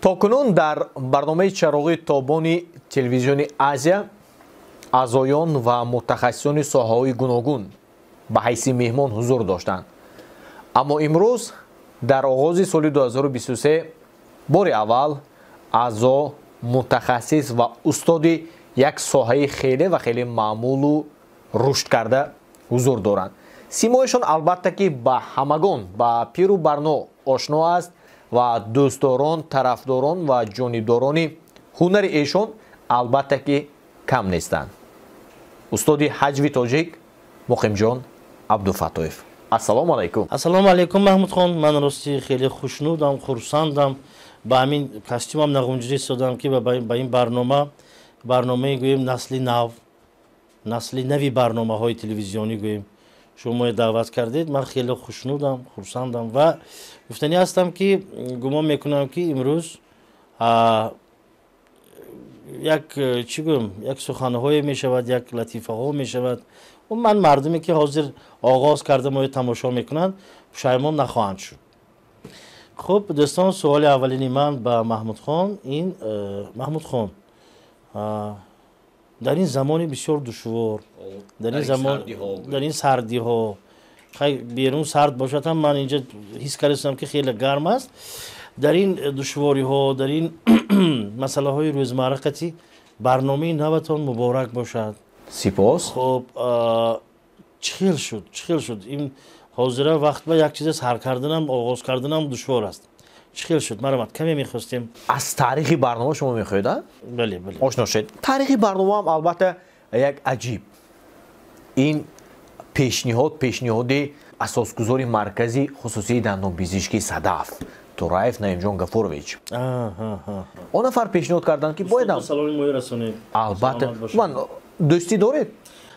То кунун дар барномаи Чароғи тобони телевизиони Азия аъзоён ва мутахассисони соҳаҳои гуногун ба ҳайси меҳмон ҳузур доштанд, аммо имрӯз дар оғози соли 2023 бори аввал аъзо, мутахассис ва устоди як соҳаи хеле ва хеле маъмулу рушд карда ҳузур доранд. Симояшон, албатта ки, ба ҳамагон, ба пиру барно ошно аст ва дӯстдорон, тарафдорон ва ҷонибдорони ҳунари эшон, албатта ки, кам нестанд. Устоди ҳаҷви тоҷик Муқимҷон Абдуфаттоев, ассалому алайкум. Ассалому алайкум, Маҳмудхон. Ман рости хеле хушнудам, хурсандам, ба ҳамин костюмам нағунҷида истодам, ки ба ин барнома, барномаи гӯем насли нав, насли нави барномаҳои телевизионӣ гӯем, шумо даъват кардед. Ман хеле хушнудам, хурсандам ва гуфтанӣ ҳастам, ки гумон мекунам, ки имрӯз як чӣ гӯям, як суханҳое мешавад, як латифаҳо мешавад. Ман мардуме, ки ҳозир оғоз карда моё тамошо мекунанд, пушаймон нахоҳанд шуд. Хуб, дӯстон, суоли аввалини ман ба Маҳмудхон ин: Маҳмудхон, дар ин замони бисёр душвор, дар ин сардиҳо, берун сард бошад ҳам, ман инҷа ҳис кардастам, ки хеле гарм аст, дар ин душвориҳо, дар ин масъалаҳои рӯзмарра қати барномаи наватон муборак бошад. Сипос. Хуб, чӣ хел шуд, чӣ хел шуд? Ин ҳозира вақт ба як чиза сар карданам, оғоз карданам душвор аст. Чӣ хел шуд? Марамат, каме мехостем. Аз таърихи барнома шумо мехоҳед, а? Бале. Ошно шед. Таърихи барномаам, албатта, як аҷиб. Ин пешниҳод пешниҳоди асосгузори маркази хусусии дандонпизишкии «Садаф» Тураев Наимҷон Гафурович. Он нафар пешниҳод карданд, ки боядам. Саломи мои расонед. Албатта, ман дӯстӣ доред?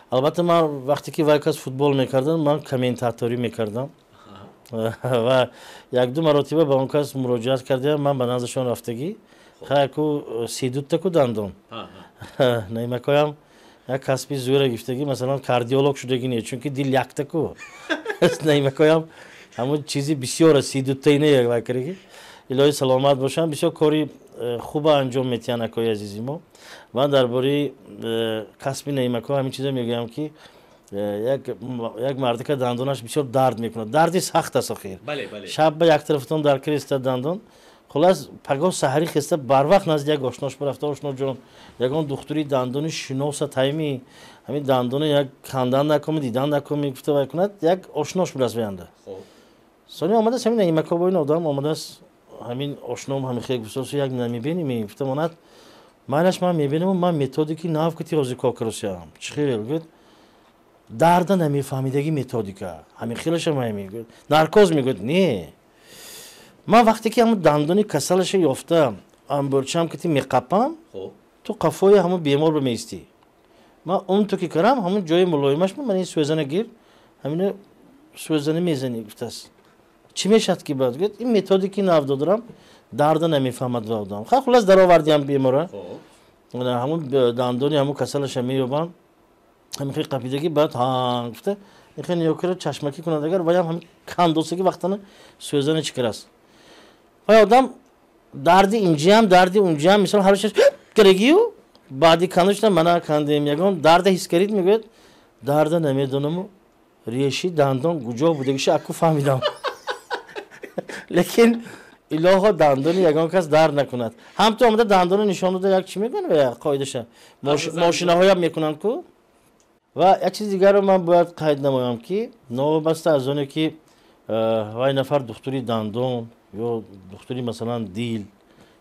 Албатта, ман вақте ки вай кас футбол мекардам, ман комментаторӣ мекардам ва якду маротиба ба он кас муроҷиат кардам. Ман ба наздашон рафтагӣ, хаяку сидуттаку дандон наимакоям як касби зӯра гифтагӣ, масалан, кардиолог шудагӣ не, чунки дил яктаку наимакоям ҳамун чизи бисёра сидуттаина вай кардаги. Илоҳи саломат бошанд, бисёр кори хуба анҷом метиҳанд акои азизи мо. Ман дар бораи касби наимако ҳамин чизо мегӯям, ки як мардика дандонаш бисёр дард мекунад, дарди сахт аст охир. Шаб ба як тарафтон дар кириста дандон. Хулас, пагоҳ саҳарӣ хеста, барвақт назди як ошнош бирафта: «Ошноҷон, ягон духтури дандони шиноса тайми ҳамин дандони як кандан накоми, дидан накоми», гуфта вай кунад. Як ошнош будааст ваянда. Сони омадааст ҳамин наимако бо ин одам омадааст. Ҳамин ошном ҳамин хел гуфтааст: «Як намебинӣ?» Гуфта монад: «Майлаш, ман мебинам, ман методики нав кати ҳозир кор карусиям». «Чӣ хел?» Гӯяд: «Дарда намефаҳмидаги методика ҳамин хелаша май», мегӯяд. «Наркоз?» Мегӯяд: «Не, ман вақте ки ҳамун дандони касалаша ёфта, амбурчам кати меқапам, ту қафои ҳамун бемор бимеистӣ, ман он ту ки карам, ҳамун ҷои мулоимаш, ман ин сӯзана гир, ҳамина сӯзана мезанӣ», гуфтааст. «Чӣ мешавад ки баъд?» Гӯяд: «Ин методики нав додарам, дарда намефаҳмад ва одам». Ха, хулас, даровардиам бемора, ҳамун дандони ҳамун касалаша меёбам, ҳамин хел қапидагӣ, баъд ҳа гуфта, ин хел нигоҳ чашмакӣ кунад, агар ваям ҳамин кандосаги вақтана сӯзана чӣ карааст, вай одам дарди инҷиам, дарди унҷиам, мисол, ҳар карагию баъди кандошта: «Мана кандем, ягон дарда ҳис карид?» Мегӯяд: «Дарда намедонаму, реши дандон куҷо будагиша аку фаҳмидам». Лекин илоҳо дандони ягон кас дард накунад. Ҳам ту омада дандоно нишон дода, як чӣ мегӯянд, қоидаша мошинаҳоям мекунанд ку. Ва як чизи дигарро ман бояд қайд намоям, ки новобаста аз оне ки вай нафар духтури дандон ё духтури, масалан, дил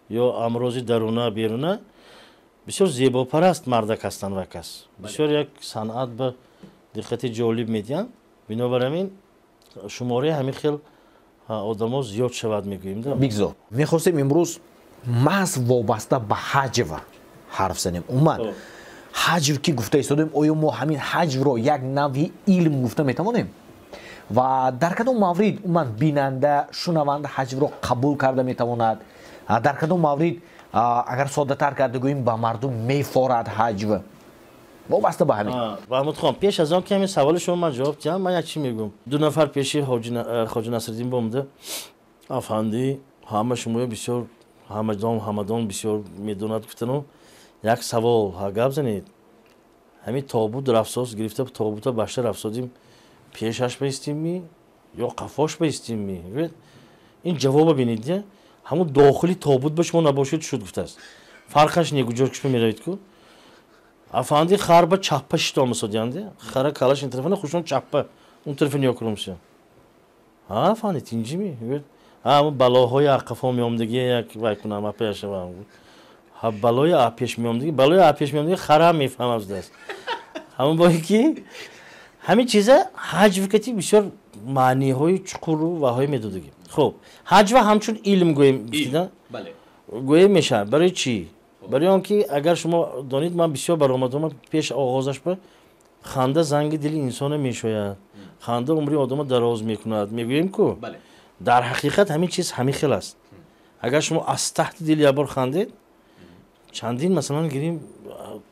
ё амрози даруна беруна, бисёр зебопараст мардак ҳастанд. Вай кас бисёр як санъат ба диққати ҷолиб медиҳанд. Бинобар ҳамин шумораи ҳамин хел одамо зиёд шавад, мегӯем. Бигзор, мехостем имрӯз маҳз вобаста ба ҳаҷва ҳарф занем. Умуман, ҳаҷв ки гуфта истодем, оё мо ҳамин ҳаҷвро як навъи илм гуфта метавонем ва дар кадом маврид умуман бинанда, шунаванда ҳаҷвро қабул карда метавонад, дар кадом маврид, агар соддатар карда гӯем, ба мардум мефорад ҳаҷв? Вобаста ба ҳамин. Маҳмудхон, пеш аз он ки ҳамин саволи шумо ман ҷавоб диҳам, ман як чӣ мегӯям. Ду нафар пеши Хоҷа Насриддин бомада: «Афандӣ, ҳама шумоё бисёр Ҳамадон бисёр медонад гуфтану як савол гап занед. Ҳамин тобут рафсоз гирифта тобута башта рафсодим, пешаш баистимми ё қафош баистимми? Ин ҷавоба бинед, ҳамун дохили тобут ба шумо набошед шуд гуфтааст. Фарқаш не, куҷо кушма меравед ку? Афанди хар ба чаппа шитомасодиянде, хара калаш ин тарафана, хушон чаппа, он тарафа ниё кунумся. Ҳа, афанди тинҷими? Ҳа, балоҳои ақафо меомдагӣ як вай кунам, апаяшавам. Ҳа, балои апеш меомдагӣ, балои апеш меомдагӣ хара мефаҳмам зудааст. Ҳамон бое ки ҳамин чиза ҳаҷв кати бисёр маъниҳои чуқуру ваҳое медодагӣ. Хуб, ҳаҷва ҳамчун илм гӯем, гӯем мешавад. Барои чӣ? Барои он ки агар шумо донед, ман бисёр баромадам пеш оғозаш ба ханда занги дили инсона мешояд, ханда умри одама дароз мекунад, мегӯем ку? Дар ҳақиқат ҳамин чиз ҳамин хел аст. Агар шумо аз таҳти дил як бор хандед, чандин масалан гирим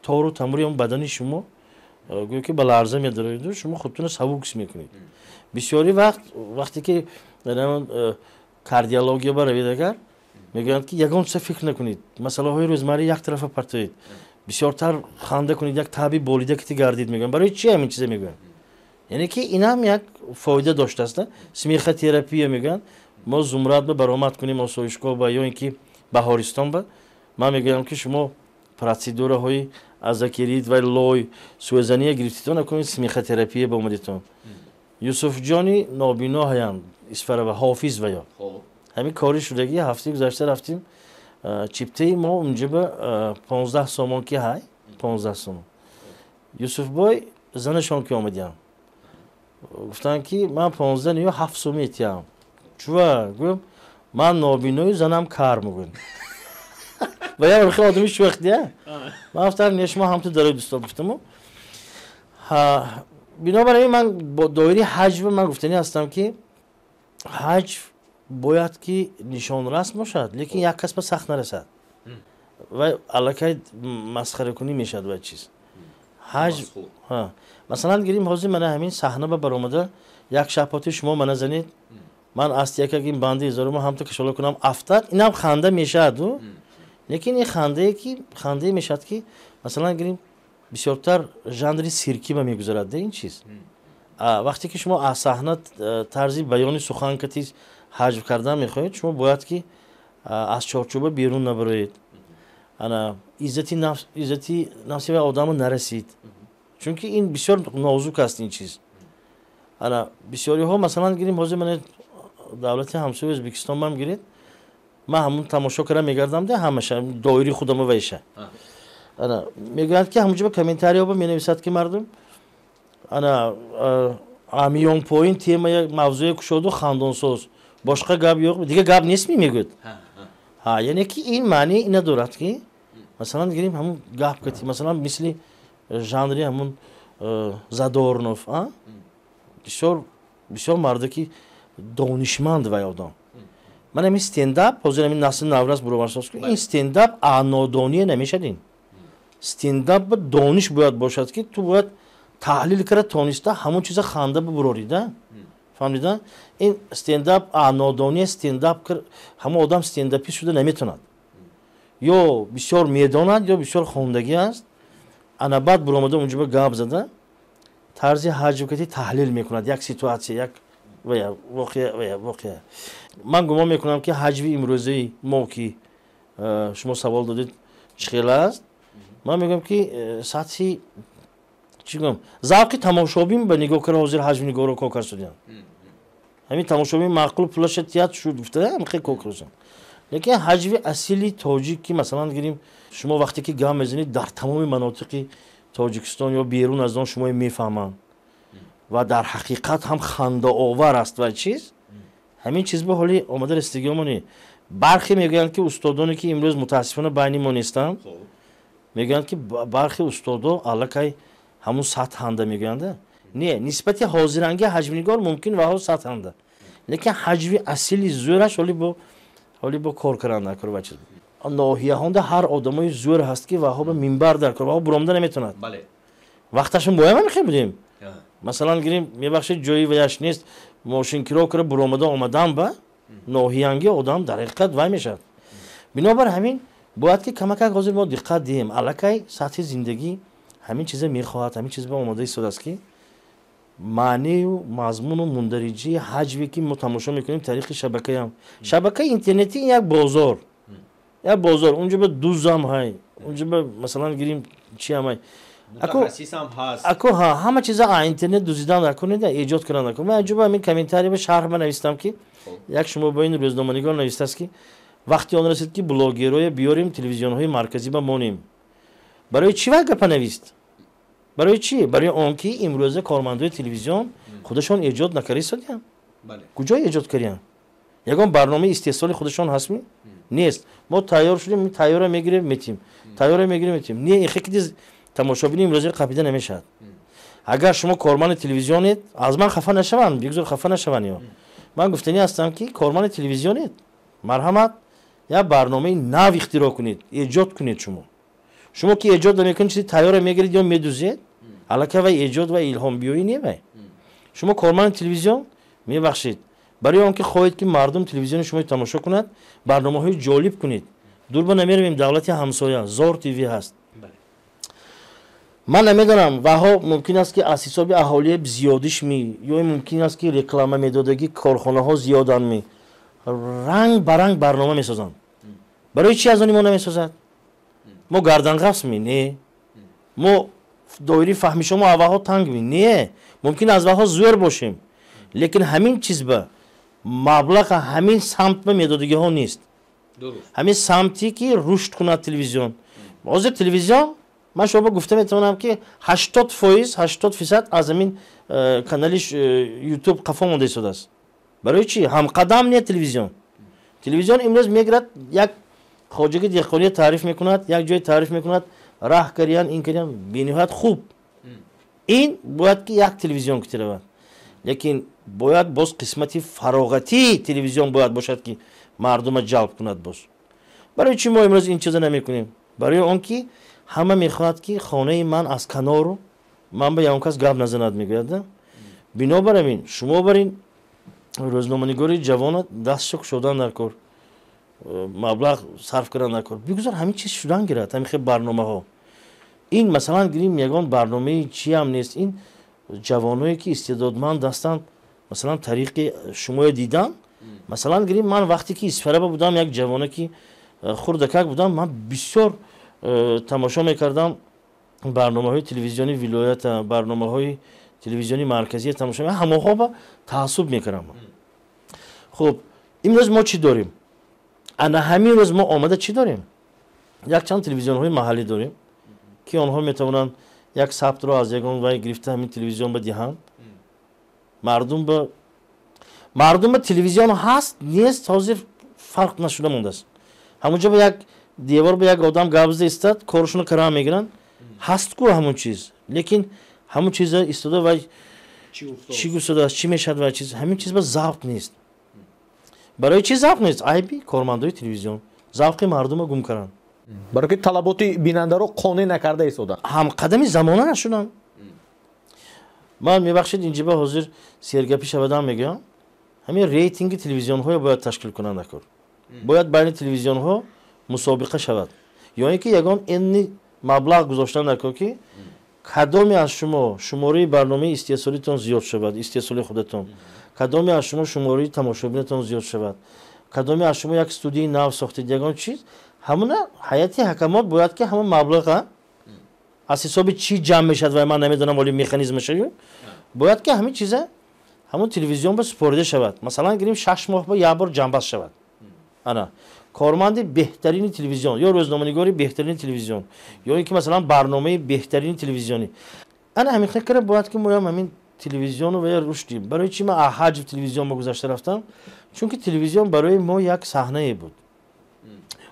тору тамури он бадани шумо гӯё ки ба ларза медароиду шумо худтонро сабук ҳис мекунед. Бисёри вақт вақте ки кардиология баравед, агар мегӯянд ки ягон чиза фикр накунед, масъалаҳои рӯзмарра як тарафа партоед, бисёртар ханда кунед, як таби болида кити гардид мегӯянд. Барои чи ҳамин чиза мегӯянд? Яъне ки инам як фоида доштааст. Смехотерапия мегӯянд. Мо Зумрад ба баромад кунем, осоишгоҳ ба ё ин ки Баҳористон ба, ман мегӯям ки шумо процедураҳои озокерит ва лой сӯзания гирифтитон накунед, смехотерапия ба омадитон. Юсуфҷони нобино ҳаям Исфарава ҳофиз ва ё ҳамин кори шудагӣ ҳафтаи гузашта рафтим, чиптаи мо унҷа ба 15 сомон ки ҳай 15 сомон. Юсуфбой занашон ки омадиям, гуфтанд ки ман 15 ё 7 сом метиҳам. Чува? Гӯям, ман нобинои, занам кар мегӯям. Ва як хел одами шӯхтия. Ман гуфтам, не, шумо ҳамту дарои дӯстон гуфтаму. Бинобар ин ман бо доираи ҳаҷв ман гуфтанӣ ҳастам ки ҳаҷв бояд ки нишонрас бошад, лекин як кас ба сахт нарасад ва аллакай масхаракунӣ мешавад. Ва чиз ҳаҷв, масалан гирим, ҳозир мана ҳамин саҳна ба баромада як шапоти шумо мана занед, ман астиякак ин банди изорума ҳамту кашола кунам, афтад, инам ханда мешавад. Лекин ин хандае ки хандае мешавад ки масалан гирим бисёртар жанри сиркӣ ба мегузарад ин чиз. Вақте ки шумо аз саҳна тарзи баёни сухан кати ҳаҷв кардан мехоҳед, шумо бояд ки аз чорчӯба берун набароед, ана иззати нафс, иззати нафси ва одамо нарасид, чунки ин бисёр нозук аст ин чиз. Ана бисёриҳо масалан гирим ҳозир мана давлати ҳамсояи Ӯзбекистон мам гиред, ман ҳамун тамошо карда мегардам да ҳамаша доираи худамо вайша. Ана мегӯянд ки ҳамунҷо ба комментариҳо менависад ки мардум ана амиён поин темая мавзӯе кушоду хандонсоз, бошқа гап yo'q, дига гап нестми мегӯяд. Ҳа, яъне ки ин маънии ина дорад ки масалан гирим ҳамун гап кати масалан мисли жанри ҳамун Задорнов, бисёр бисёр мардаки донишманд вай одам. Ман ҳамин стендап ҳозир ҳамин насли наврас буроварсоз, ин стендап нодоние намешад. Ин стендап ба дониш бояд бошад, ки ту бояд таҳлил карда тониста ҳамон чиза ханда бубурорӣ да, фаҳмида? Ин стендап нодоние стендап ҳамон одам стендапист шуда наметавонад, ё бисёр медонад, ё бисёр хондагӣ аст, ана баъд буромада унҷо ба гап зада тарзи ҳаҷвкати таҳлил мекунад як ситуатсия, як воқеа. Ман гумон мекунам ки ҳаҷви имрӯзаи мо ки шумо савол додед, чӣ хел аст, ман мегӯям ки сатҳи чӣ гӯям, завқи тамошобин ба нигоҳ кара ҳозир ҳаҷвнигорро кор кард. Ҳамин тамошобин маъқул пулаша тият шуд гуфта ҳамихел кор карданд. Лекин ҳаҷви асили тоҷик ки масалан гирим шумо вақте ки гап мезанед, дар тамоми манотиқи Тоҷикистон ё берун аз он шумо мефаҳманд ва дар ҳақиқат ҳам хандаовар аст ва чиз ҳамин чиз ба ҳоли омада расидагиомони. Бархе мегӯянд ки устодоне ки имрӯз мутаассифона байни мо нестанд, мегӯянд ки бархе устодо аллакай ҳамун сатҳанда мегӯянд. Не, нисбати ҳозиранги ҳаҷвнигор мумкин ваҳо сатҳанда, лекин ҳаҷви асили зӯраш ҳоли бо кор кардан дар кор ва чиз ноҳияҳонда ҳар одамои зӯр ҳаст ки ваҳо ба минбар дар кор, ваҳо буромда наметавонад. Вақташон боям ҳамихел будем. Масалан гирим, мебахшед, ҷои ваяш нест, мошинкиро кара буромада омадан ба ноҳиянги одам дар ҳақиқат вай мешавад. Бинобар ҳамин бояд ки камакак ҳозир мо диққат диҳем. Аллакай сатҳи зиндагӣ ҳамин чиза мехоҳад, ҳамин чиз ба омода истодааст, ки маънию мазмуну мундариҷаи ҳаҷве, ки мо тамошо мекунем тариқи шабакаам, шабакаи интернетӣ як бозор, як бозор. Унҷо ба дузам ҳай, унҷо ба, масалан, гирим, чиам ҳай, ако ҳа, ҳама чиза интернет дузидан ако неда, эҷод кардан ако. Ман аҷоба ҳамин комментарий ба шарҳ ма навистам, ки як шумо ба ин рӯзноманигор навистааст, ки вақти он расид, ки блогерое биёрем, телевизионҳои марказӣ ба монем. Барои чӣ вай гапа навист? Барои чӣ? Барои он ки имрӯза кормандои телевизион худашон эҷод накарда истодиям. Куҷо эҷод кардиям? Ягон барномаи истеҳсоли худашон ҳастми? Нест. Мо тайёр шудем, тайёра мегирем, метим, тайёра мегирем, метим. Не, ихе тамошобини имрӯза қапида намешавад. Агар шумо корманди телевизионед, аз ман хафа нашаванд, бигзор хафа нашаванд. Ё ман гуфтанӣ ҳастам, ки корманди телевизионед, марҳамат, як барномаи нав ихтироъ кунед, эҷод кунед. Шумо ки эҷод намекунед, чизи тайёра мегиред ё медузед, аллакай вай эҷод ва илҳомбиёӣ не вай. Шумо корманди телевизион, мебахшед, барои он ки хоҳед, ки мардум телевизиони шумо тамошо кунад, барномаҳои ҷолиб кунед. Дурба намеравем, давлати ҳамсоя Зор ТВ ҳаст. Ман намедонам, ваҳо мумкин аст, ки аз ҳисоби аҳолии зиёдишми ё мумкин аст, ки реклама медодагӣ корхонаҳо зиёданд, ранг ба ранг барнома месозанд. Барои чи аз они мо намесозад? Мо гарданғафсми? Не. Мо доираи фаҳмишо мо авваҳо тангми? Не. Мумкин аз ваҳо зӯр бошем, лекин ҳамин чиз ба маблаға, ҳамин самт ба медодагиҳо нест, ҳамин самте ки рушд кунад телевизион. Ҳозир телевизион, ман шумо гуфта метавонам, ки 80%, 80% аз ҳамин канали Ютуб қафо монда истодааст. Барои чӣ ҳамқадам не телевизион? Телевизион имрӯз мегирад, як хоҷаги деҳқония таъриф мекунад, як ҷой таъриф мекунад, раҳ кариян, ин кариян, бениҳоят хуб. Ин бояд ки як телевизион ки равад, лекин бояд боз қисмати фароғатии телевизион бояд бошад, ки мардума ҷалб кунад боз. Барои чӣ мо имрӯз ин чиза намекунем? Барои он ки ҳама мехоҳад, ки хонаи ман аз канору ман ба ягон кас гап назанад, мегӯяд. Бинобар ҳамин шумо бар ин рӯзноманигори ҷавона дастшо кушодан дар кор, маблағ сарф кардан дар кор. Бигузор ҳамин чиз шудан гирад, ҳамин хел барномаҳо. Ин, масалан, гирим, ягон барномаи чиам нест. Ин ҷавоное, ки истеъдодманд ҳастанд, масалан, тариқи шумоя дидан. Масалан, гирим, ман вақте ки Исфараба будам, як ҷавоне ки хурдакак будам, ман бисёр тамошо мекардам барномаҳои телевизиони вилоята, барномаҳои телевизиони марказия тамошо, ҳамонҳо ба таассуб мекардам. Хуб, имрӯз мо чӣ дорем? Ана ҳамин рӯз мо омада чӣ дорем? Якчанд телевизионҳои маҳаллӣ дорем, ки онҳо метавонанд як сабтро аз ягон вай гирифта, ҳамин телевизион ба диҳанд. Мардум ба телевизион ҳаст, нест, ҳозир фарқ нашуда мондааст. Ҳамонҷо ба як девор ба як одам гап зада истад, коршуно кара мегиранд. Ҳаст ку ҳамон чиз, лекин ҳамон чиза истода, вай чӣ гуфтадааст, чӣ мешавад, вай чиз, ҳамин чиз ба завқ нест. Барои чӣ завқ нест? Айби кормандои телевизион завқи мардума гум карданд. Барои ки талаботи бинандаро қонеъ накарда истода. Ҳамқадами замона нашудам. Ман, мебахшед, инҷиба ҳозир сергапӣ шавадам, мегӯям, ҳамин рейтинги телевизионҳое бояд ташкил кунанд накор. Бояд байни телевизионҳо мусобиқа шавад ё ин ки ягон энни маблағ гузоштан накор, ки кадоме аз шумо шумораи барномаи истеҳсолитон зиёд шавад, истеҳсоли худатон, кадоме аз шумо шумораи тамошобинатон зиёд шавад, кадоме аз шумо як студияи нав сохтед, ягон чиз. Ҳамуна ҳайати ҳакамот бояд ки ҳамон маблаға аз ҳисоби чӣ ҷамъ мешавад, вай ман намедонам, оли механизмашаю, бояд ки ҳамин чиза ҳамон телевизион ба супорида шавад. Масалан, гирим, 6 моҳ ба як бор ҷамъбаст шавад. Ана корманди беҳтарини телевизион ё рӯзноманигори беҳтарини телевизион ё ин ки, масалан, барномаи беҳтарини телевизионӣ. Ана ҳамин хел бояд ки моям ҳамин телевизиону ва рушдӣ. Барои чӣ ман ҳаҷв телевизион ба гузашта рафтам? Чунки телевизион барои мо як саҳнае буд.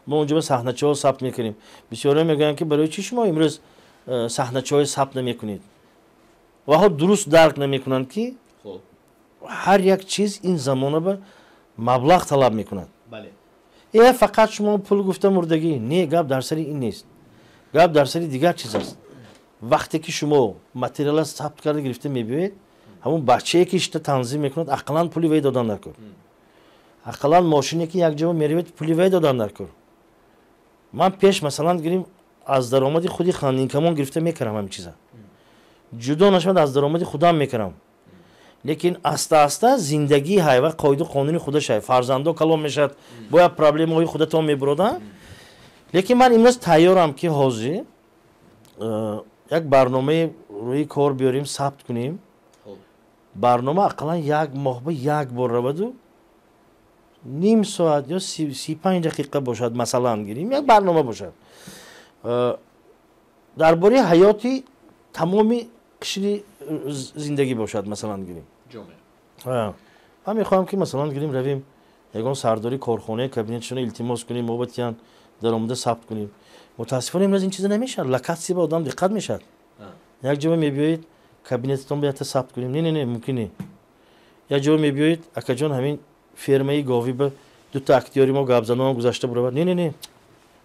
Мо онҷо ба саҳначаҳо сабт мекунем. Бисёре мегӯянд, ки барои чӣ шумо имрӯз саҳначаҳои сабт намекунед? Ваҳо дуруст дарк намекунанд, ки ҳар як чиз ин замона ба маблағ талаб мекунад. Э, фақат шумо пул гуфта мурдагӣ. Не, гап дар сари ин нест, гап дар сари дигар чиз аст. Вақте ки шумо материала сабт карда гирифта мебиёед, ҳамон бачае ки ишта танзим мекунад, ақаллан пули вай додан дар кор, ақаллан мошине ки якҷоба меравед, пули вай додан дар кор. Ман пеш, масалан гирим, аз даромади худи Хандинкамон гирифта мекардам ҳамин чиза. Ҷудо нашавад, аз даромади худам мекардам. Лекин аста аста зиндагии ҳай ва қоиду қонуни худаш ҳай, фарзандо калон мешавад, бояд проблемаҳои худатон мебуроданд. Лекин ман имрӯз тайёрам, ки ҳозир як барномаи рӯи кор биёрем, сабт кунем. Барнома ақаллан як моҳ ба як бор раваду ним соат ё 35 дақиқа бошад, масалан гирим, як барнома бошад дар бораи ҳаёти тамоми қишри зиндагӣ бошад, масалан гирим. Ман мехоҳам, ки, масалан гирим, равем ягон сардори корхонаи кабинетшона илтимос кунем, мо батиян даромада сабт кунем. Мутаассифона, имрӯз ин чиза намешавад. Локатсия ба одам диққат мешавад. Як ҷо мебиёед, кабинетатон бояд сабт кунем. Не, не, не, мумкин не. Як ҷо мебиёед, акаҷон, ҳамин фермаи говӣ ба дута актёри мо гапзанон гузашта буравад. Не, не, не,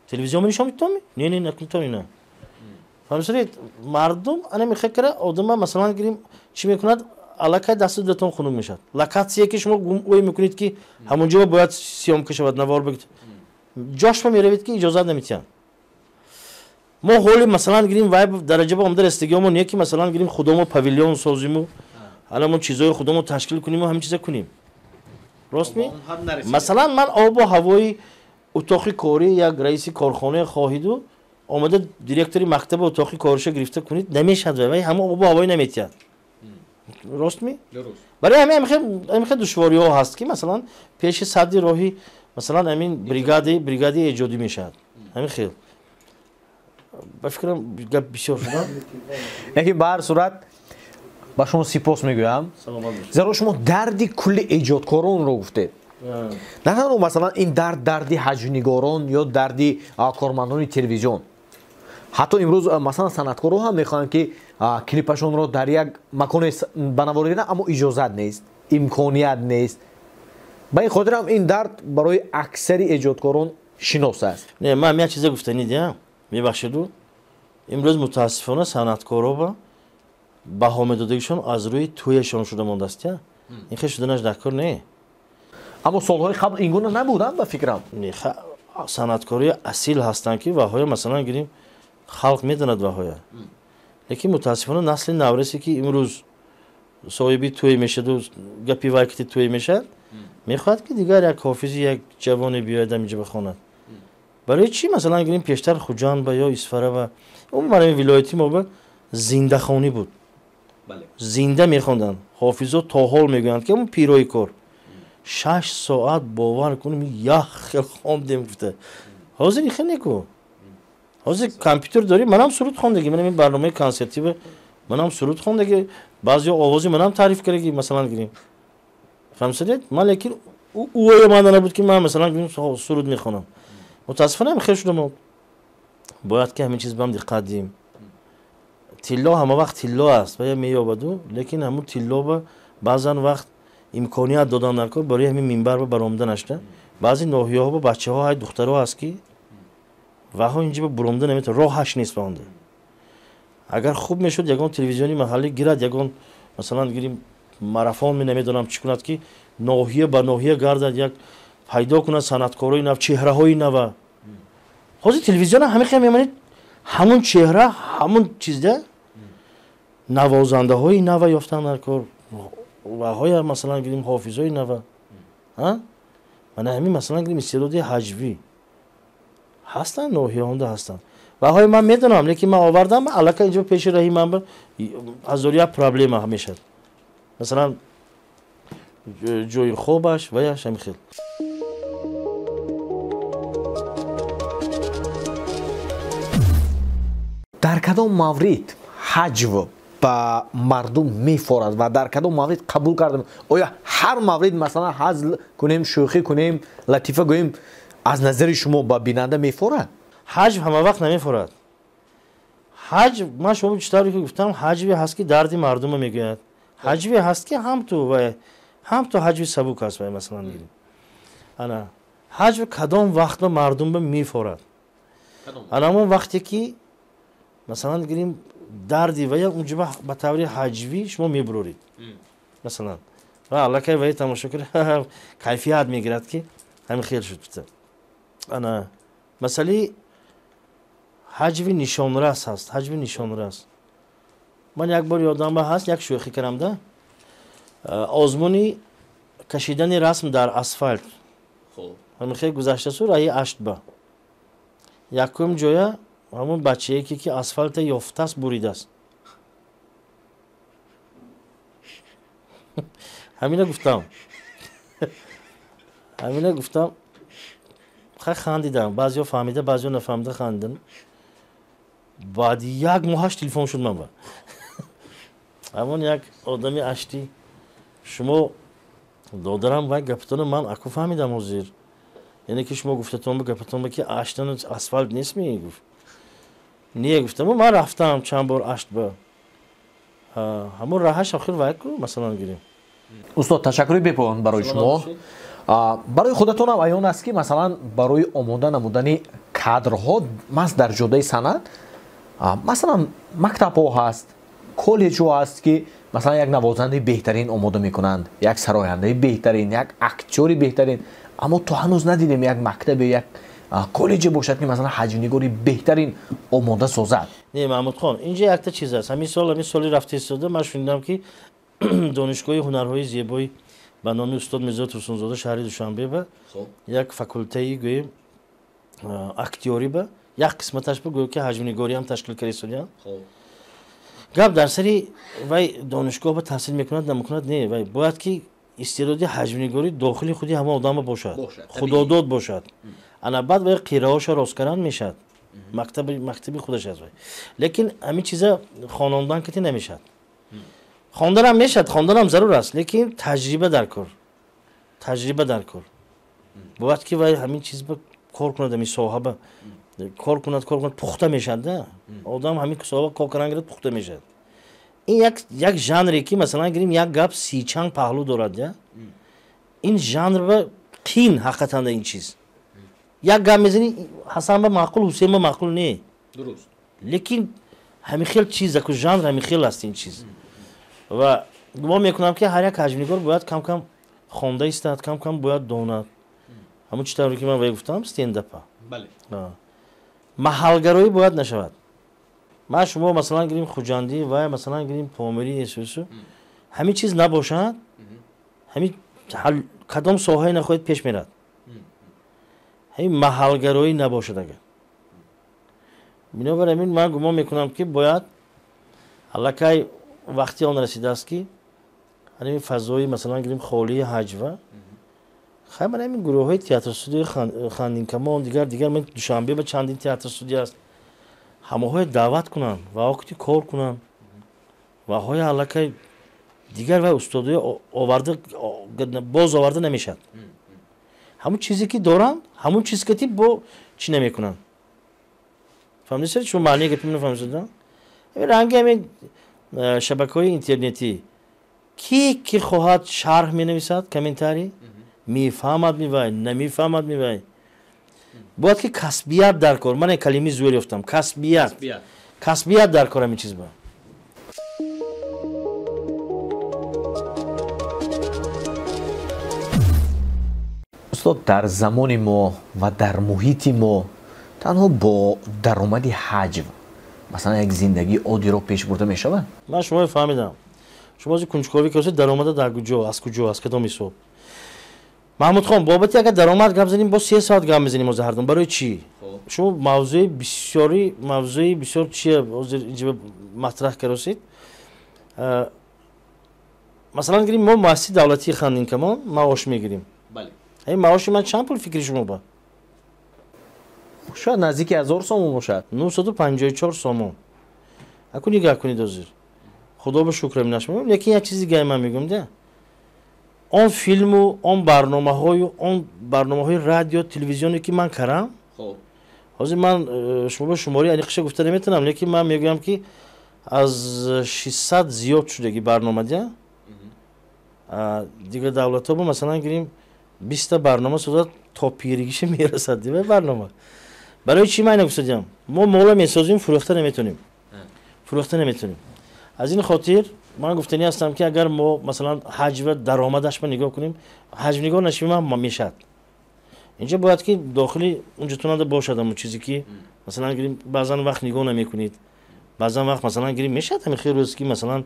телевизион нишон метавонӣ? Не, не, накунтон ина. Фаҳмисед, мардум ана мехекара одама, масалан гирим, чӣ мекунад, аллакай дасту дилатон хунук мешавад. Локатсия, ки шумо ой мекунед, ки ҳамон ҷо бояд съёмка шавад, навор бигиред, ҷошма меравед, ки иҷозат наметиҳанд. Мо ҳоли, масалан гирим, вай дараҷа ба омада расидагиҳомо не, ки, масалан гирим, худамо павильон созиму ҳаламон чизҳои худамо ташкил куниму ҳамин чиза кунем. Рост ми? Масалан, ман обу ҳавои утоқи корӣ як раиси корхонае хоҳиду омада директори мактаби утоқи кориша гирифта кунед, намешавад. Вай ҳама обу ҳавои наметиҳад. Рост ми? Барои ҳамин душвориҳо ҳаст, ки, масалан, пеши садди роҳи, масалан, ҳамин бригади эҷодӣ мешавад. Ҳамин хел, ба фикрам, гап бисёр шудам. Лекин ба ҳар сурат ба шумо сипос мегӯям, зеро шумо дарди кулли эҷодкоронро гуфтед. На танҳо, масалан, ин дард дарди ҳаҷвнигорон ё дарди кормандони телевизион. Ҳатто имрӯз, масалан, санъаткорон ҳам мехоҳанд, ки клипашонро дар як маконе ба навор гиранд, аммо иҷозат нест, имконият нест. Ба ин хотир ҳам ин дард барои аксари эҷодкорон шинос аст. Не, ман як чизе гуфтанӣ диҳам, мебахшеду. Имрӯз, мутаассифона, санъаткоро ба баҳо медодагишон аз рӯи тӯяшон шуда мондааст. Я ин хел шуданаш дар кор не. Аммо солҳои қабл ин гуна набуданд, ба фикрам. Санъаткорои асил ҳастанд, ки ваҳоя, масалан гирим, халқ медонад ваҳоя. Лекин, мутаассифона, насли наврасе, ки имрӯз соҳиби тӯй мешаду гапи вай кити тӯй мешавад, мехоҳад, ки дигар як ҳофизи, як ҷавоне биёяд, ҳаминҷа бихонад. Барои чӣ, масалан гирим, пештар Хуҷанд ба ё Исфара ба умуман ҳамин вилояти мо ба зиндахонӣ буд, зинда мехонданд ҳофизо. То ҳол мегӯянд, ки ҳамн пирои кор 6 соат, бовар кунем, як хел хондем гуфта. Ҳозир ихел неку, ҳозир компютер дорӣ. Манам суруд хондагӣ, манам ин барномаи консертӣ, манам суруд хондагӣ, баъзеҳо овози манам таъриф кардагӣ, масалан гирим, фаҳмсадед. Ман лекин ӯя ман набуд, ки ман, масалан гирим, суруд мехонам. Мутаассифона, ҳам хел шуда. Мо бояд, ки ҳамин чиз бам диққат диҳем. Тилло ҳама вақт тилло аст ва меёбаду, лекин ҳамун тилло ба баъзан вақт имконият додан дар кор барои ҳамин минбар ба баромада нашуда. Баъзе ноҳияҳо ба бачаҳо ҳай, духтарҳо ҳаст, ки ваҳо инҷа ба буромда наметавон, роҳаш нест ба онда. Агар хуб мешуд, ягон телевизиони маҳаллӣ гирад, ягон, масалан гирим, марафон, намедонам чӣ кунад, ки ноҳия ба ноҳия гардад, як пайдо кунад санъаткорои нав, чеҳраҳои нава. Ҳозир телевизиона ҳамин хел мемонед, ҳамун чеҳра, ҳамун чизда. Навозандаҳои нава ёфтан дар кор, ваҳоя, масалан гирим, ҳофизҳои нава. Мана ҳамин, масалан гирим, истеъдоди ҳаҷвӣ ҳастанд, ноҳияҳонда ҳастанд. Ваҳои ман медонам, лекин ман овардам, аллакай инҷо пеши раҳи ман ҳазору як проблема мешавад, масалан, ҷои хобаш ваяш, ҳамин хел. Дар кадом маврид ҳаҷв ба мардум мефорад ва дар кадом маврид қабул кардам? Оё ҳар маврид, масалан, ҳазл кунем, шӯхӣ кунем, латифа гӯем, аз назари шумо ба бинанда мефорад? Ҳаҷв ҳама вақт намефорад. Ҳаҷв, ман шумо чӣ тавре ки гуфтам, ҳаҷве ҳаст, ки дарди мардума мегӯяд, ҳаҷве ҳаст, ки ҳам ту ва ҳам ту ҳаҷви сабук аст. Вай, масалан гирем, ана ҳаҷв кадом вақт ба мардум ба мефорад? Ана ҳамон вақте, ки, масалан гирим, дарди вая унҷа ба таври ҳаҷвӣ шумо мебуроред, масалан, ва аллакай вай тамошокар кайфият мегирад, ки ҳамин хел шуд. Ана масъалаи Ҳаҷви нишонрас ҳаст, ҳаҷви нишонрас. Ман як бор ёдам ҳаст, як шӯхӣ кардам, озмуни кашидани расм дар асфалт. Ҳамин хел гузашта су раҳи Аштба. Якум ҷоя ҳамон бачае ки асфалта ёфтааст, буридааст. Ҳамина гуфтам. Ҳамина гуфтам. Хай хандидам. Баъзеҳо фаҳмида, баъзеҳо нафаҳмида хандидам. Баъди як моҳаш телефон шуд ман ба. Ҳамон як одами аштӣ, шумо додарам вай гапатонро ман аку фаҳмидам ҳозир. Яъне ки шумо гуфтатон ба гапатон ба ки аштан асфалт нест мегуфт. Не гуфтам, ман рафтам чанд бор ашт ба. Ҳамон раҳаш охир вай ку масалан гирем. Устод, ташаккури бепоён барои шумо. Барои худатонам аён аст ки масалан барои омода намудани кадрҳо маҳз дар ҷодаи санъат, масалан мактабҳо ҳаст, коллеҷҳо ҳаст ки масалан як навозандаи беҳтарин омода мекунанд, як сарояндаи беҳтарин, як актёри беҳтарин. Аммо то ҳанӯз надидем як мактабе, як коллеҷе бошад ки масалан ҳаҷвнигори беҳтарин омода созад. Не, Маҳмудхон, инҷа якта чиз аст. Ҳамин сол, ҳамин соли рафта истода ман шунидам ки донишгоҳи ҳунарҳои зебои ба номи устод Мирзо Турсунзода шаҳри Душанбе ба як факултаи гӯем актёрӣ ба як қисматаш ба гӯё ки ҳаҷвнигориам ташкил карда истодиям. Гап дар сари вай донишгоҳ ба таҳсил мекунад, намекунад, не, вай бояд ки истеъдоди ҳаҷвнигорӣ дохили худи ҳама одама бошад, худодод бошад. Ана баъд вай қираҳоша рост кардан мешавад. Мактаби худаш аст вай. Лекин ҳамин чиза хонондан кати намешавад. Хонданам мешавад, хонданам зарур аст, лекин таҷриба дар кор. Таҷриба дар кор. Бояд ки вай ҳамин чиз ба кор кунад, ҳамин соҳа ба кор кунад, кор кунад, пухта мешавад, да? Одам ҳамин соҳа кор кардан гирад, пухта мешавад. Ин як жанре ки масалан гирим як гап сичанд паҳлӯ дорад, да? Ин жанр ба қин ҳақиқатан ин чиз. Як гап мезанӣ, Ҳасан ба маъқул, Ҳусейн ба маъқул не. Дуруст. Лекин ҳамин хел чиз, аку жанр ҳамин хел аст ин чиз. Ва гумон мекунам ки ҳар як ҳаҷвнигор бояд кам-кам хонда истад, кам-кам бояд донад. Ҳамон чӣ тавре ки ман вай гуфтам, стендапа. Маҳалгароӣ бояд нашавад. Ман шумо масалан гирим Хуҷандӣ ва масалан гирим Помирӣ, эсусу. Ҳамин чиз набошад, ҳамин кадом соҳае нахоҳед пеш мерад. Ҳамин маҳалгароӣ набошад агар. Бинобар ҳамин ман гумон мекунам ки бояд аллакай вақти он расидааст ки ҳамин фазои масалан гирим холии ҳаҷва, хай ман ҳамин гурӯҳҳои театрстудияи Хандинкамон, дигар ман Душанбе ба чандин театрстудия аст, ҳамаҳое даъват кунанд ва вақти кор кунанд ва ҳои аллакай дигар вай устодои оварда боз оварда намешавад. Ҳамон чизе ки доранд, ҳамон чиз ки бо чӣ намекунанд. Фаҳмидед шумо маънии гапи маро фаҳмидед? Ҳамин ранги ҳамин шабакаҳои интернетӣ ки хоҳад шарҳ менависад, комментарий, мефаҳмад мевай, намефаҳмад мевай. Бояд ки касбият дар кор. Ман калимаи зӯр ёфтам. Касбият. Касбият дар кор ҳамин чиз ба. Устод, дар замони мо ва дар муҳити мо танҳо бо даромади ҳаҷв масалан як зиндагии оддиро пеш бурда мешавад? Ман шуморо фаҳмидам. Шумо аз кунҷковӣ кардед, даромада дар куҷо, аз куҷо, аз кадом ҳисоб? Маҳмудхон, бобати агар даромад гап занем, боз 3 соат гап мезанем ҳозир ҳардум. Барои чӣ? Шумо мавзӯи бисёри, мавзӯи бисёр чия ҳозир инҷо матраҳ каросед? Масалан гирим мо муассисаи давлатии Хандинкамон маош мегирим. Ҳамин маоши ман чанд пул фикри шумо ба? Шояд наздики 1000 сомон бошад. 954 сомон. Аку нигоҳ кунед ҳозир. Худо ба шукр ҳамин нашмем, лекин як чизи дигаре ман мегӯям, да? Он филму, он барномаҳою, он барномаҳои радио, телевизионе ки ман кардам, ҳозир ман шумо ба шумори аниқша гуфта наметавонам, лекин ман мегӯям ки аз 600 зиёд шудаги барнома, да? Дигар давлатҳо бо масалан гирим 20 барнома созад то пиригиша мерасад дигар барнома. Барои чӣ ман инро гуфтадиам? Мо мола месозем, фурӯхта наметавонем. Фурӯхта наметавонем. Аз ин хотир ман гуфтанӣ ҳастам ки агар мо масалан ҳаҷва даромадашро нигоҳ кунем, ҳаҷвнигор нашавем ҳам мешавад. Инҷа бояд ки дохили унҷатонада бошад ҳамон чизе ки масалан гирим баъзан вақт нигоҳ намекунед, баъзан вақт масалан гирим мешавад ҳамин хел рӯз ки масалан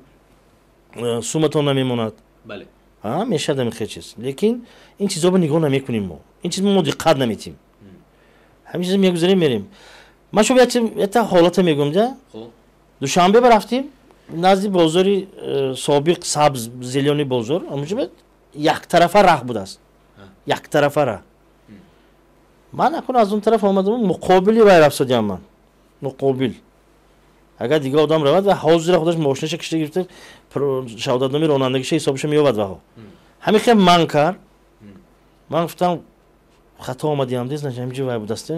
суматон намемонад. Мешавад ҳамин хел чиз, лекин ин чизҳоро нигоҳ намекунем мо, ин чиз мо диққат наметим, ҳамин чиз мегузарем мерем. Ман шумо якта ҳолата мегӯям да. Душанбе рафтим назди бозори собиқ сабз зелёный бозор, ҳамонҷо яктарафа раҳ будааст, яктарафа раҳ. Ман акун аз он тараф омадам, муқобили вай рафтодиам ман, муқобил. Агар дигар одам равад ва ҳозира худаш мошинаша кишта гирифта шаҳодатномаи ронандагиша ҳисобаша меёбад ваҳо. Ҳамин хел ман кард, ман гуфтам хато омадиам дез, ҳаминҷо вай будааст.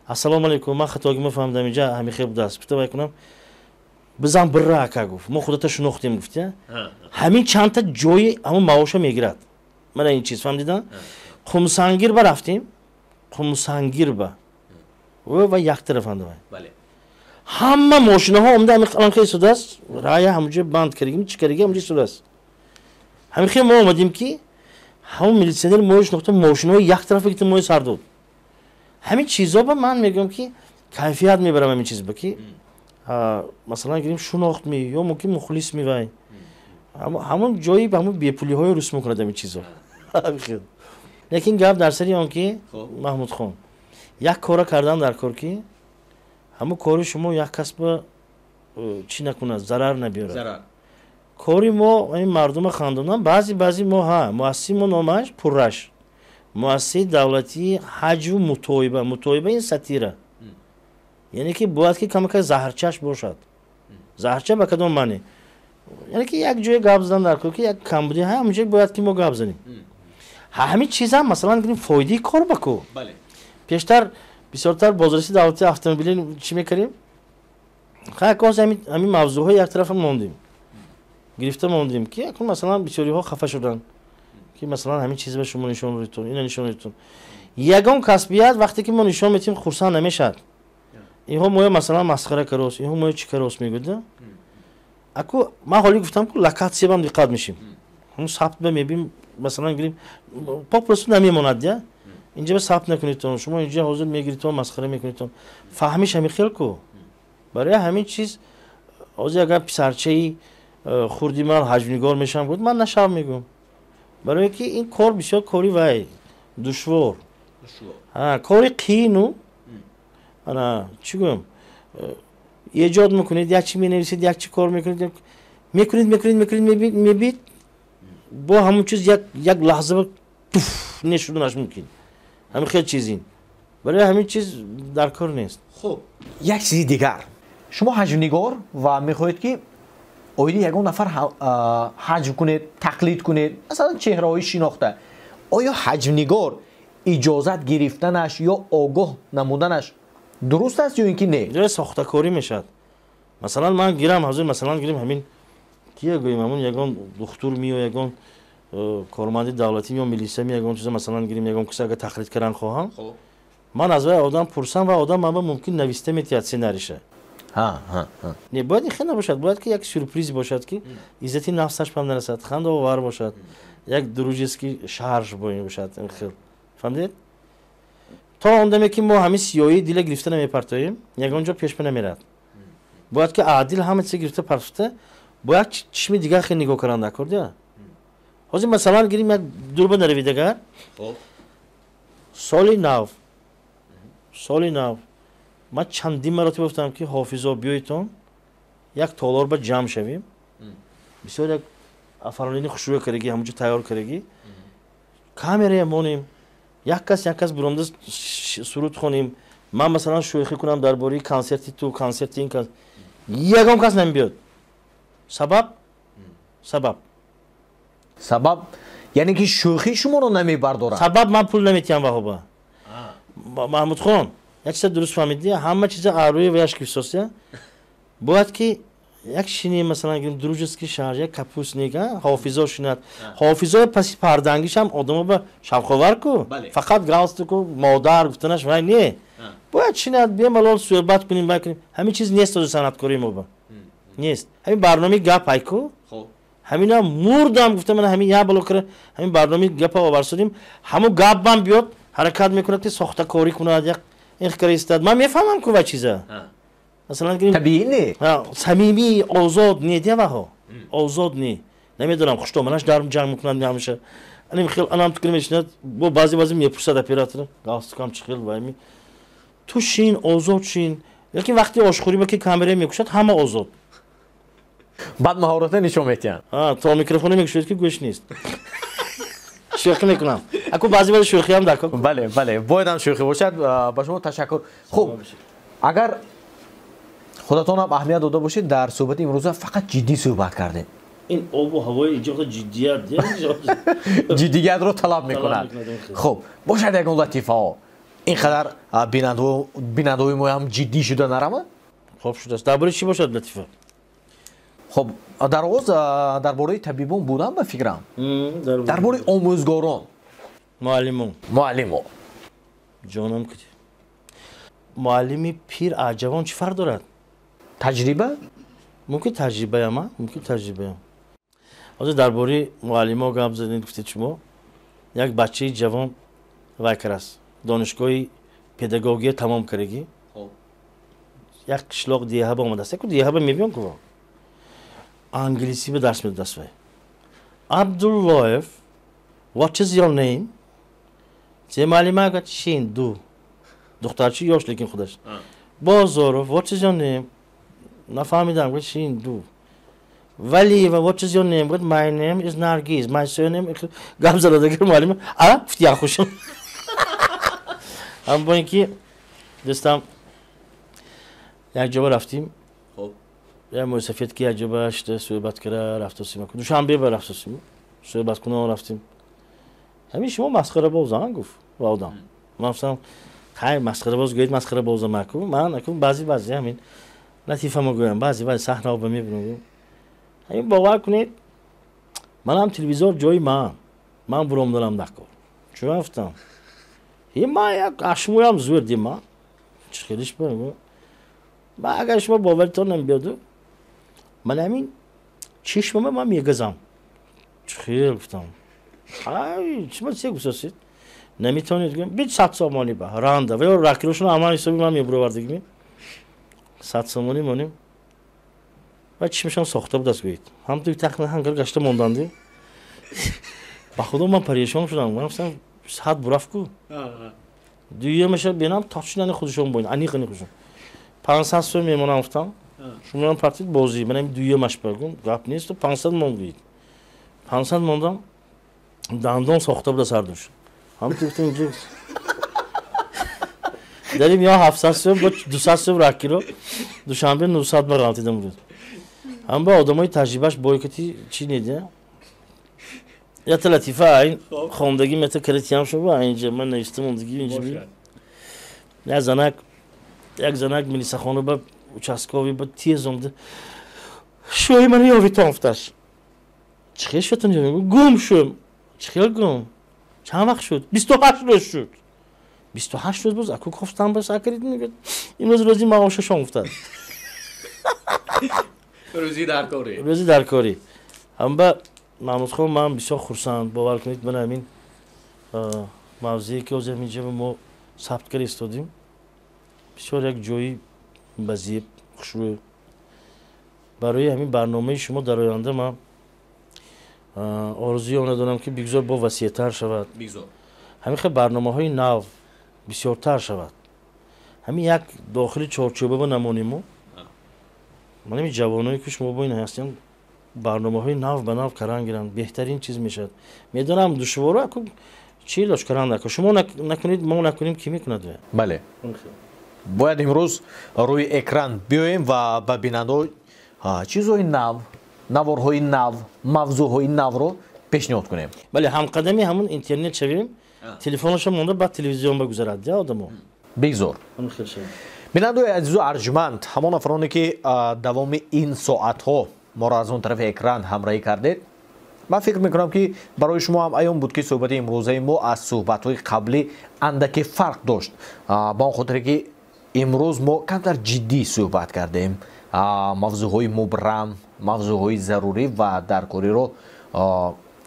Ассалому алайкум, ман хатогима фаҳмидам, инҷа ҳамин хел будааст. Гуфта вай кунам, бизан бирра ака гуфт, мо худата шинохтем гуфт. Ҳамин чандта ҷои ҳамон маоша мегирад. Мана ин чиз фаҳмидидан? Қумсангир ба рафтем, Қумсангир ба ва як тарафанда вай. Ҳама мошинаҳо омда ҳамин хел истодааст, рая ҳамонҷо банд кардагим, чӣ кардагим ҳамонҷо истодааст. Ҳамин хел мо омадем ки ҳамон милитсионер моро шинохта, мошинаҳои як тарафа гирифта моро сар дод. Ҳамин чизҳо ба ман мегӯям ки кайфият мебарам ҳамин чиз ба ки масалан гирим шунохт ми ё мумкин мухлис ми вай. Ҳамон ҷои ҳамон бепулиҳои рус мекунад ҳамин чизҳо. Лекин гап дар сари он ки Маҳмудхон як кора кардан дар кор ки ҳамон кори шумо як касба чӣ накунад, зарар набиёрад. Кори мо ҳамин мардума хандонам, баъзе баъзе мо ҳа муассисаи мо номаш пурраш муассисаи давлатии ҳаҷву мутоиба. Мутоиба ин сатира, яъне ки бояд ки камака заҳрчаш бошад. Заҳрча ба кадом маъне? Яъне ки як ҷое гап задан дар кор ки як камбуди ҳамонҷо бояд ки мо гап занем. Ҳамин чизам масалан гирим фоидаи кор ба ку. Пештар бисёртар бозраси давлатии автомобилӣ чӣ мекардем? Хайкоз ҳамин мавзӯъҳои як тарафа мондем, гирифта мондем ки акун масалан бисёриҳо хафа шуданд ки масалан ҳамин чиз ба шумо нишон додитон, ина нишон додитон. Ягон касбият вақте ки мо нишон метиҳем хурсанд намешавад. Инҳо моя масалан масхара карост, инҳо моя чӣ карост мегӯяд. Аку ман ҳоли гуфтам ку локатсия бам диққат мешим. Ҳамун сабт ба мебим, масалан гирим попросту намемонад я. Инҷа ба сабт накунедтон, шумо инҷа ҳозир мегиритон, масхара мекунедтон. Фаҳмиш ҳамин хел ку. Барои ҳамин чиз ҳозир агар писарчаи хурди ман ҳаҷвнигор мешавам гуфт, ман нашав мегӯям. Барои ки ин кор бисёр кори вай душвор. Кори қиину ана чӣ гӯям, эҷод мекунед, як чи менависед, як чи кор мекунед, мекунед, мекунед, мекунед, мебид бо ҳамон чиз як лаҳза туф нешуданаш мумкин. Ҳамин хел чиз ин. Барои ҳамин чиз дар кор нест. Хуб, як чизи дигар. Шумо ҳаҷвнигор ва мехоҳед ки оиди ягон нафар ҳаҷв кунед, тақлид кунед, масалан чеҳраҳои шинохта. Оё ҳаҷвнигор иҷозат гирифтанаш ё огоҳ намуданаш дуруст аст ё ин ки не? Ҷои сохтакорӣ мешавад. Масалан ман гирам ҳозир, масалан гирим ҳамин кия гӯем, ҳамон ягон духтур ми ё ягон корманди давлатӣ ё милиса ми ягон чиза масалан гирим ягон киса агар тақлид кардан хоҳам, ман аз вай одам пурсам ва одам ман ба мумкин нависта метиҳад сценариша. Не, бояд ин хел набошад, бояд ки як сюрприз бошад ки иззати нафсаш бам нарасад, хандаовар бошад, як дружеский шарж бошад ин хел. Фаҳмидед? То он даме ки мо ҳамин сиёҳии дила гирифта намепартоем, ягон ҷо пешба намерад. Бояд ки адил ҳама чиза гирифта партофта, бо як чишми дигар хел нигоҳ кардан дар кор дия. Ҳозир масалан гирим як дурба наравид агар. Соли нав, соли нав ман чандин маротиба гуфтам ки ҳофизо биёедтон як толор ба ҷамъ шавем. Бисёр як афаронини хушрӯя кардаги, ҳамонҷо тайёр кардаги. Камерая монем, як кас як кас буромда суруд хонем. Ман масалан шӯхӣ кунам дар бораи консерти ту, консерти ин кас. Ягон кас намебиёд. Сабаб? Сабаб. Сабаб яъне ки шӯхӣ шуморо намебардорад. Сабаб ман пул наметиҳам ваҳоба. Маҳмудхон, як чиза дуруст фаҳмидӣ, ҳама чиза арӯи ваяш кифсосия. Бояд ки як шини масалан гирим дружеский шаҳр, як капустник, ҳофизо шинад. Ҳофизои паси пардангишам одамо ба шавқовар ку. Фақат галстуку модар гуфтанаш вай не. Бояд шинад, бемалол суҳбат кунем, вай кунем. Ҳамин чиз нест ози санъаткории мо ба. Нест. Ҳамин барномаи гап ҳай ку. Ҳамина мурдам гуфта ман ҳамин як бало кара ҳамин барномаи гапа оварсудим. Ҳамун гап бам биёд. Ҳаракат мекунад, ки сохтакорӣ кунад, як ин истад. Ман мефаҳмам, ку ва чиза. Масалан, табиӣ не. Самимӣ, озод не, деваҳо. Озод не. Намедонам, хуштоманаш дар ҷанг мекунад ҳамеша. Аним хел анам тукр мешинад, бо баъзе баъзе мепурсад оператор, галстукам чӣ хел вайми. Ту шин, озод шин. Лекин вақти ошхӯрӣ ба ки камера мекушад, ҳама озод. Баъд маҳората нишон медиҳанд. То микрофоне мекушад, ки гӯш нест. Шӯхӣ мекунам. Аку баъзе баъзе шӯхиам дар кор. Бале, бале, бояд ҳам шӯхӣ бошад. Ба шумо ташаккур. Хуб, агар худатон ҳам аҳамият дода бошед, дар суҳбати имрӯза фақат ҷиддӣ суҳбат кардем. Ин обу ҳавои инҷо ҷиддият ҷиддиятро талаб мекунад. Хуб, бошад ягон латифаҳо. Ин қадар бинандаҳои мо ҳам ҷиддӣ шуда нараванд? Хуб шудааст. Дар бораи чӣ бошад латифа? Хуб, дар оғоз дар бораи табибон будам, ба фикрам. Дар бораи омӯзгорон. Муаллимон. Муаллимо. Ҷонам кути. Муаллими пир аз ҷавон чӣ фарқ дорад? Таҷриба? Мумкин таҷрибаям, мумкин таҷрибаям. Ҳозир дар бораи муаллимо гап задем, гуфтед шумо. Як бачаи ҷавон вай карааст. Донишгоҳи педагогия тамом кардагӣ. Як қишлоқ деҳаба омадааст. Яку деҳаба мебиён ку. Англисӣ ба дарс медодааст вай. Абдуллоев, what is your name? Се муаллима гуфт шин ду. Духтарчи ёш, лекин худаш. Бозоров, what is your name? Нафаҳмидам, гуфт шин ду. Валиева, what is your name? Гуфт my name is Nargiz, my surname. Гап задагар муаллима, а гуфт як хушам. Ҳам бо ин ки дӯстам як ҷоба рафтим. Як мӯйсафед ки як ҷоба шида суҳбат кара рафтосим. Душанбе ба рафтосим. Суҳбат кунон рафтим. Ҳамин шумо масхарабозан, гуфт ва одам. Ман гуфтам хай, масхарабоз гӯед, масхарабозам аку. Ман аку баъзе баъзе ҳамин латифа мегӯям, баъзе баъзе саҳнаҳо ба мебинам. Ҳамин бовар кунед, манам телевизор ҷои ман. Ман буромданам дар кор. Чун гуфтам? Ман як ашмоям зӯр дима. Чӣ хелиш ба? Ма агар шумо боваритон намебиёду, ман ҳамин чишмама ман мегазам. Чӣ хел, гуфтам. Ай, шумо се гусосед? Наметавонед, гӯям, бит 100 сомонӣ ба ранда ва ё ракирошон амал ҳисоби ман мебуровардагӣ. 100 сомонӣ монем. Ва чишмашам сохта будааст, гӯед. Ҳам ту тахна ҳангар гашта монданди. Ба худо ман парешон шудам. Ман гуфтам 100 бурафт ку. Дуюмаша бинам точно ани худашон боин, аниқ ани худашон. 500 сом мемонам, гуфтам. Шумоям партид бозӣ, манам дуюмаш ба гум, гап нест, 500 мон, гӯед. 500 мондам, дандон сохта буда сардуш. Ҳам ту гуфтам инҷо. Дарим ё 700 сом, бо 200 сом ракиро Душанбе 900 ба ғалтидам буд. Ҳам ба одамои таҷрибаш бойкоти чӣ недия? Ята латифа айн хондагӣ мета каратиям шуба инҷа ман навиштам ондагӣ инҷа. Як занак милисахона ба участковый ба тез омда. Шӯи мана ёвитон, гуфташ. Чӣ хел шуд? Гум шуд. Чӣ хел гум? Чанд вақт шуд? 28 рӯз шуд. 28 рӯз боз аку кофтан бас акарид, мегӯяд. Имрӯз рӯзи маошашон, гуфтад. Рӯзи даркорӣ. Рӯзи даркорӣ. Ҳамба Маҳмудхон, ман бисёр хурсанд, бовар кунед, ман ҳамин мавзее ки ҳозир ҳаминҷа мо сабт карда истодем, бисёр як ҷои базеб, хушрӯй. Барои ҳамин барномаи шумо дар оянда ман орзуи она дорам, ки бигзор бо васеътар шавад. Ҳамин хел барномаҳои нав бисёртар шавад. Ҳамин як дохили чорчӯба намонему. Ман ҳамин ҷавоное ки шумо бо ин ҳастем, барномаҳои нав ба нав каран гиранд, беҳтарин чиз мешавад. Медонам, душворо, аку чӣ лош каран наку. Шумо накунед, мо накунем, кӣ мекунад? Бале. Бояд имрӯз рӯи экран биёем ва ба бинандаҳо чизҳои нав, наворҳои нав, мавзӯъҳои навро пешниҳод кунем. Бале, ҳамқадами ҳамун интернет шавем, телефонашо монда, баъд телевизион багузарад, я одамо. Бигзор. Бинандаои азизу арҷманд, ҳамон нафароне ки давоми ин соатҳо моро аз он тарафи экран ҳамроҳӣ кардед, ман фикр мекунам, ки барои шумо ҳам аён буд, ки суҳбати имрӯзаи мо аз суҳбатҳои қаблӣ андаке фарқ дошт, ба он хотире ки имрӯз мо камтар ҷиддӣ суҳбат кардем, мавзӯъҳои мубрам, мавзӯъҳои зарурӣ ва даркориро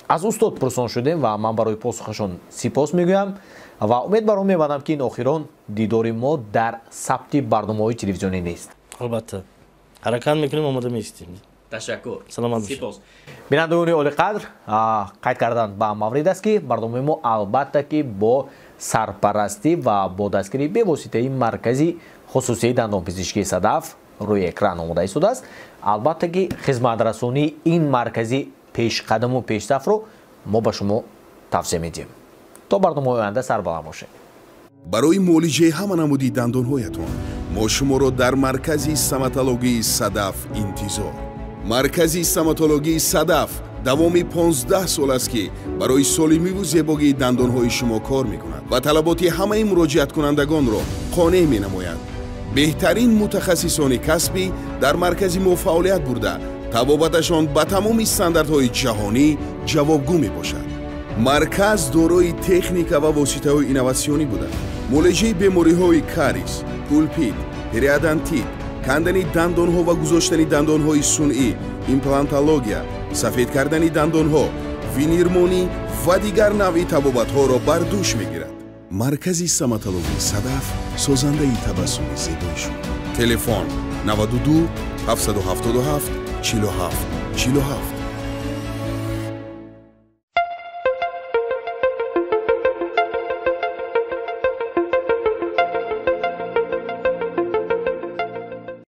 аз устод пурсон шудем ва ман барои посухашон сипос мегӯям. Ва умед бар он мебандам, ки ин охирон дидори мо дар сабти барномаҳои телевизионӣ нест. Албатта, ҳаракат мекунем, омода меистем. Ташаккур. Саломат бошед. Сипос. Бинандагони олиқадр, қайд кардан ба маврид аст, ки барномаи мо, албатта, ки бо сарпарастӣ ва бо дастгирии бевоситаи маркази хусусии дандонпизишкии «Садаф» рӯи экран омода истодааст. Албатта, ки хизматрасонии ин маркази пешқадаму пешсафро мо ба шумо тавсия медиҳем. То барномаҳои оянда сарбаланд бошед. Барои муолиҷаи ҳама намуди дандонҳоятон мо шуморо дар маркази стоматологии «Садаф» интизор. Маркази стоматологии «Садаф» давоми 15 сол аст, ки барои солимиву зебогии дандонҳои шумо кор мекунад ва талаботи ҳамаи муроҷиаткунандагонро қонеъ менамояд. Беҳтарин мутахассисони касбӣ дар маркази мо фаъолият бурда, табобаташон ба тамоми стандартҳои ҷаҳонӣ ҷавобгӯ мебошад. Марказ дорои техника ва воситаҳои инноватсионӣ буда, муолиҷаи бемориҳои кариес, пульпит, периодонтит, кандани дандонҳо ва гузоштани дандонҳои сунъӣ, имплантология, сафед кардани дандонҳо, винирмонӣ ва дигар навъи табобатҳоро бар дӯш мегирад. Маркази стоматологии «Садаф» созандаи табассуми зебои шумо. Телефон: 92 777 47 47.